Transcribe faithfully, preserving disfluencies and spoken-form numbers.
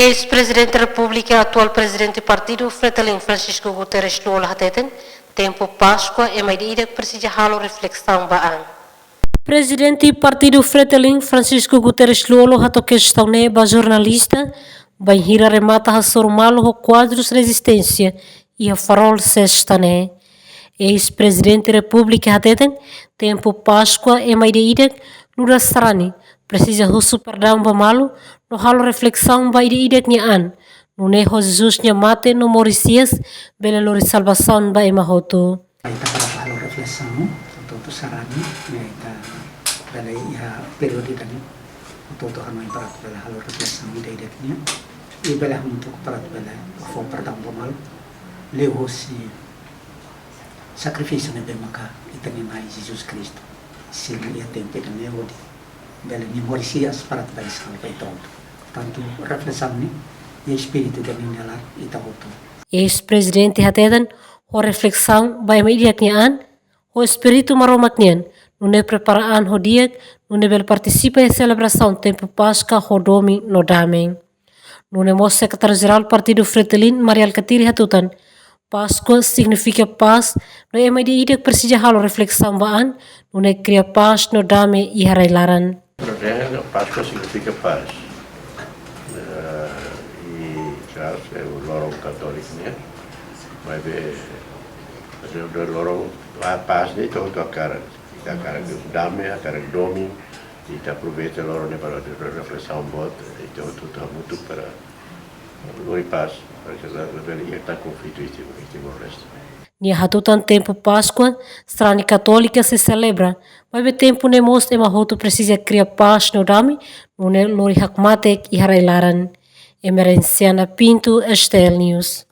Eis-Prezidente Repúblika, atuál Prezidente Partidu Fretilin, Francisco Guterres Lú-Olo hateten, tempu Páskua ema ida-idak presiza halo reflesaun ba an. Prezidente Partidu Fretilin, Francisco Guterres Lú-Olo hato'o kestaun ne'e ba jornalista, bainhira remata hasoru malu ho kuadrus rezisténsia iha Farol, Sesta ne'e. Eis-Prezidente Repúblika hateten, tempu Páskua ema ida-idak, nu'udar sarani, presiza husu perdaun ba malu, no halo reflesaun ba ida-idak nia an, nune'e ho Jesus nia mate no moris hi'as bele lori salvasaun ba ema hotu. Ita para halo reflesaun, hotu-hotu sarani, ne'e ita bele iha períodu ida-ne'e, hotu-hotu hanoin para bele halo reflesaun ida-idak nian, i bele hamutuk para bele fó perdaun ba malu, liuhusi sakrifísiu ne'ebé maka ita-nia Na'i Jesus Kristu simu iha tempu ida-ne'e hodi bele nia moris hi'as para bele salva ita hotu. Portantu, reflesaun ne'e, iha espíritu ida-ne'e nia laran ita hotu. Eis-Prezidente hateten, ho reflesaun ba ema ida-idak nia an, ho espíritu Maromak nian, nune'e prepara an ho di'ak, nune'e bele partisipa iha selebrasaun tempu Páskua ho domin no dame. Nune'e mós Sekretáriu-Jerál Partidu Fretilin, Mari Alkatiri hatutan, Páskua signifika pás, no ema ida-idak presiza halo reflesaun ba an, nune'e kria pás no dame iha rai-laran. Para ne'e, Páskua signifika pás. Eh, i Charles é o loron katóliku, né? Mas é, mas é o loron, a pás ne'e ita hotu hakarak. Ita hakarak dame, hakarak domin, ita aproveita loron ne'e para reflesaun boot, ita hotu-hotu hamutuk para lori pás, para que la, la bele iha tan konflitu iha Timor, iha Timor-Leste. Nia hatutan tempu Páskua, sarani katólika sei selebra, maibé tempu ne'e mós ema hotu presiza kria pás no dame, nune'e lori hakmatek iha rai-laran. Emerenciana Pinto, S T L News.